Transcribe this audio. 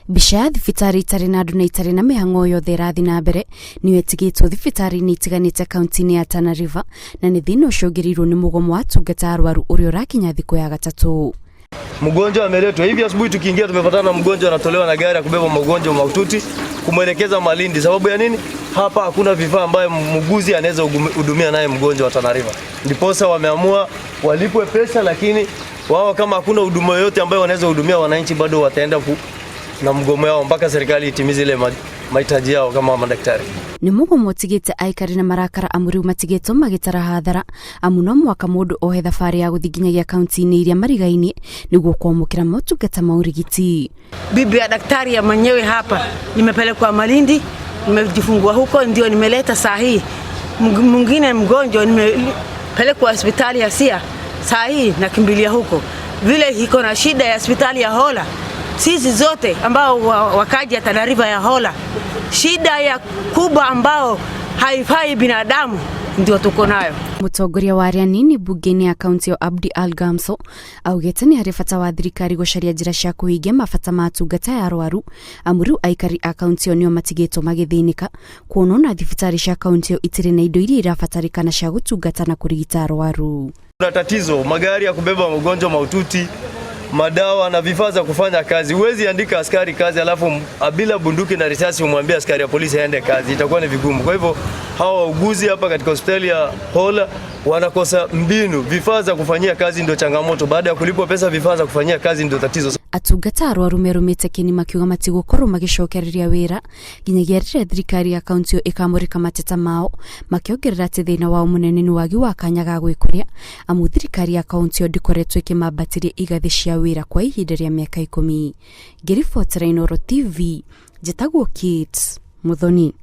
Mbica ya thibitarĩ itarĩ na andũ na itarĩ na mĩhang'o yothe ĩrathiĩ na mbere nĩyo ĩtigĩtwo thibitarĩ-inĩ itiganĩte kaunti-inĩ ya Tana River na nĩ thĩna ũcũngĩrĩirwo nĩ mũgomo wa atungata arwaru ũrĩa ũrakinya thikũ ya gatatũ. Mgonjwa ameletwa hivi asubuhi, tukiingia tumepatana na mgonjwa anatolewa na gari ya kubeba mgonjwa mahututi kumwelekeza Malindi. Sababu ya nini? Hapa hakuna vifaa ambayo muuguzi anaweza hudumia naye mgonjwa wa Tana River. Ndiposa wameamua walipwe pesa, lakini wao kama hakuna huduma yoyote ambayo wanaweza hudumia wananchi, bado wataenda na mgomo yao mpaka serikali itimize ile mahitaji yao kama madaktari. Nĩ mũgomo ũtigĩte aikari na marakara amu rĩu matigĩtwo magĩtara hathara amu no mwaka mũndũ ohe thabarĩ ya gũthiĩ nginyagia kaunti-inĩ iria marigainie nĩguo kwamũkĩra motungata ma ũrigiti. Bibi ya daktari ya mwenyewe hapa, nimepelekwa Malindi, nimejifungua huko, ndio nimeleta saa hii. Mwingine mgonjwa nimepelekwa hospitali ya Siaya, saa hii nakimbilia huko. Vile iko na shida ya hospitali ya Hola, sisi zote ambao wakaji ya Tana River ya Hola, shida ya kubwa ambao haifai binadamu ndio tuko nayo. Mũtongoria wa arĩa anini mbunge-inĩ ya kaunti ĩyo Abdi Algamso augĩte nĩ harĩ bata wa thirikari gũcaria njĩra cia kũhingia mabata ma atungata ya arwaru amu rĩu aikari a kaunti ĩyo nĩo matigĩtwo magĩthĩnĩka kuona ona thibitarĩ cia kaunti ĩyo itirĩ na indo iria irabatarĩkana cia gũtungata na kũrigita arwaru. Kuna tatizo magari ya kubeba mgonjwa mahututi, madawa na vifaa za kufanya kazi. Huwezi andika askari kazi alafu bila bunduki na risasi umwambie askari ya polisi aende kazi, itakuwa ni vigumu. Kwa hivyo hawa wauguzi hapa katika hospitali ya Hola wanakosa mbinu, vifaa za kufanyia kazi ndio changamoto. Baada ya kulipwa pesa, vifaa za kufanyia kazi ndio tatizo. Atungata arwaru merũmĩte kĩni makiuga matigũkorwo magĩcokereria wĩra nginyagia rĩrĩa thirikari ya kaunti ĩyo ĩkamũrĩka mateta mao, makĩongerera atĩ thĩna wao mũnene nĩ wagi wa kanya ga gwĩkũria amu thirikari ya kaunti ĩyo ndĩkoretwo ĩkĩmambatĩria igathĩ cia wĩra kwa ihinda rĩa mĩaka 10. Ngĩribotera Inooro TV, njĩtagwo Kate Muthoni.